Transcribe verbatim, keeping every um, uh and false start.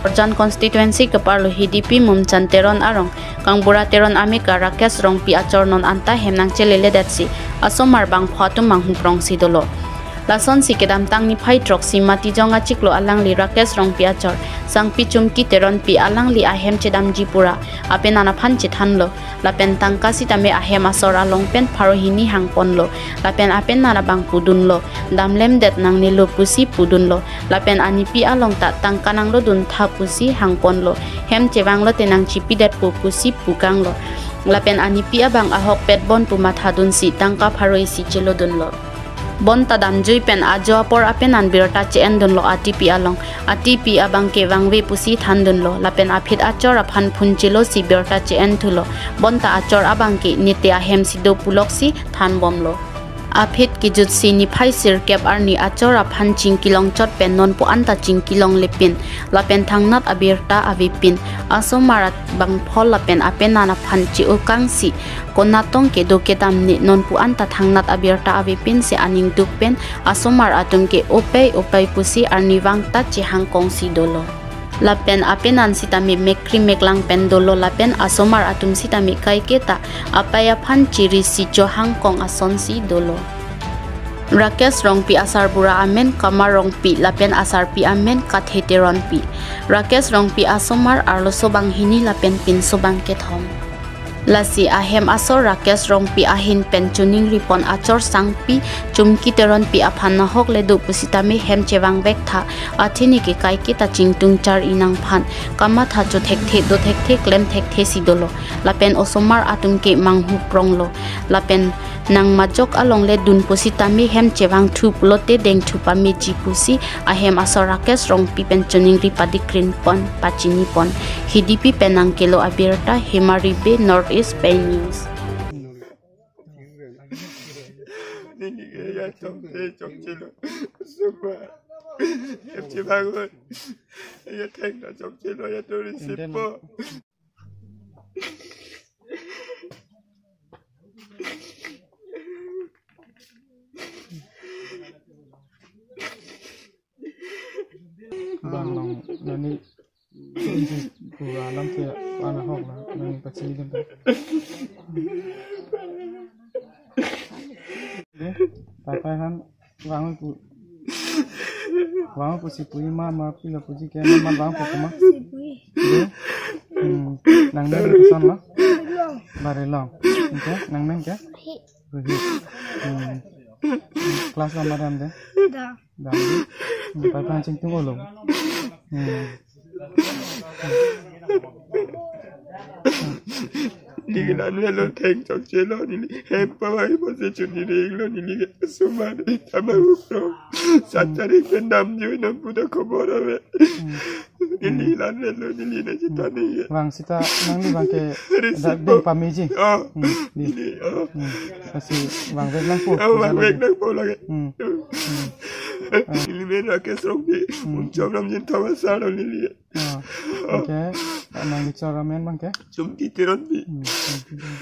Borjan constituency keparlo Hidipi Mumchan Teron arong Kangbura Teron amika Rakesh Rongpi achor non anta hem nangchelele detsi asomar bangpho atum manghuprongsi dolo. Lasonsi kedamtang niphai throksi Matijong achiklo alangli Rakesh Rongpi achor Sangpi Chumki Teronpi alangli ahem chedamji pura apenan aphan chethanlo. Lapen tangka sitame ahem asor along pen pharo hini hangponlo. Lapen apenan abang pudunlo. Damlemdet nangnelo pusi pudunlo. Lapen anipi along ta tangka nanglodun tha pusi hangponlo. Hem chevanglote nangchipidetpo pusi pukanglo. Lapen anipi abang ahokpet bon pu mathadunsi tangka pharo isi chelodunlo. Bonta damjui pen ajo apor apenan birta che-endunlo atipi along. Atipi abangke vangve pusi thandunlo. Lapen aphit achor aphan phone chelosi birta che-enthulo. Bonta achor abangke nite ahemsi do puloksi thanbomlo. Aphit kejutsi niphai sirkep arni achor aphan chingkilongchot pen nonpu anta chingkilonglepin. Lapen thangnat abirta avepin. Asomar at bangpho lapen apenan aphan che-okangsi konatong kedo kedam ne nonpu anta thangnat abirta avepinsi aning duk pen asomar atumke opei opei pusi arnivang ta chehangkongsi dolo. Lapen apenan sitame mekri meklang pen dolo lapen asomar atum sitame kaiketa apei aphan chirisi chohangkong asonsi dolo. Rakesh Rongpi asarbura amen Kama Rongpi lapen asarpi amen Kathe Teronpi. Rakesh Rongpi asomar arloso banghini lapen pinso bangkethom. Lasi ahem asor Rakesh Rongpi ahin pen choningripon achor Sangpi Chumki Teronpi aphan nahokle do pusitame hem chevangvek tha, athinike kaiketa chingtung char-i nangphan kamatha chothekthe dothekthe klemthekthesi dolo. Lapen osomar atumke manghupronglo. Lapen nangmajok alongle dun pusitame hem chevangthu pulote dengthu pameji pusi ahem asor Rakesh Rongpi pen choningri padikrinpon pachinipon. Hidipi pen nangkelo abirta Hemari Bey, North East Pei News. Neli ke ya chokche chokchelo. Suma. Chokche bangun. Ya thengta chokchelo ya to receive po. Bang long nani ku alam ke ana hok la nani pachini kan. Papai han vang pu vang pusi pu ima ma pilo puji ke ma vang pu kuma. Sipui. Hmm. Nang name koson lo? Barilong. Barilong. Oke, nang name ke? Rohit. Rohit. Hmm. Class lo ma dam de? Dam. Dam. Hmm, papai han chingtung olo. Hmm. Neli ke nanvelo theng chokchelo neli. Hem pavai pusi chunirilo neli ke suman tama upro. Sat tarik pen damjui nonpu ta khobor ave. Hmm. Neli nanvelo neli nangchethan neli ke. Vang sita nangli vang ke Receive da deng po. Pameji. Oh. Hmm, di. Neli, oh. Hmm. Pasi vangvek nangpo. Oh, vangvek nangpo lagi. Hmm. Hmm. Neli men Rakesh Rongpi. Hmm. Umchom Ramjinthong asar lo neli. Ah, oke. Nangli chor amen bang ke? Chumki Teronpi. Hmm, Chumki Teron.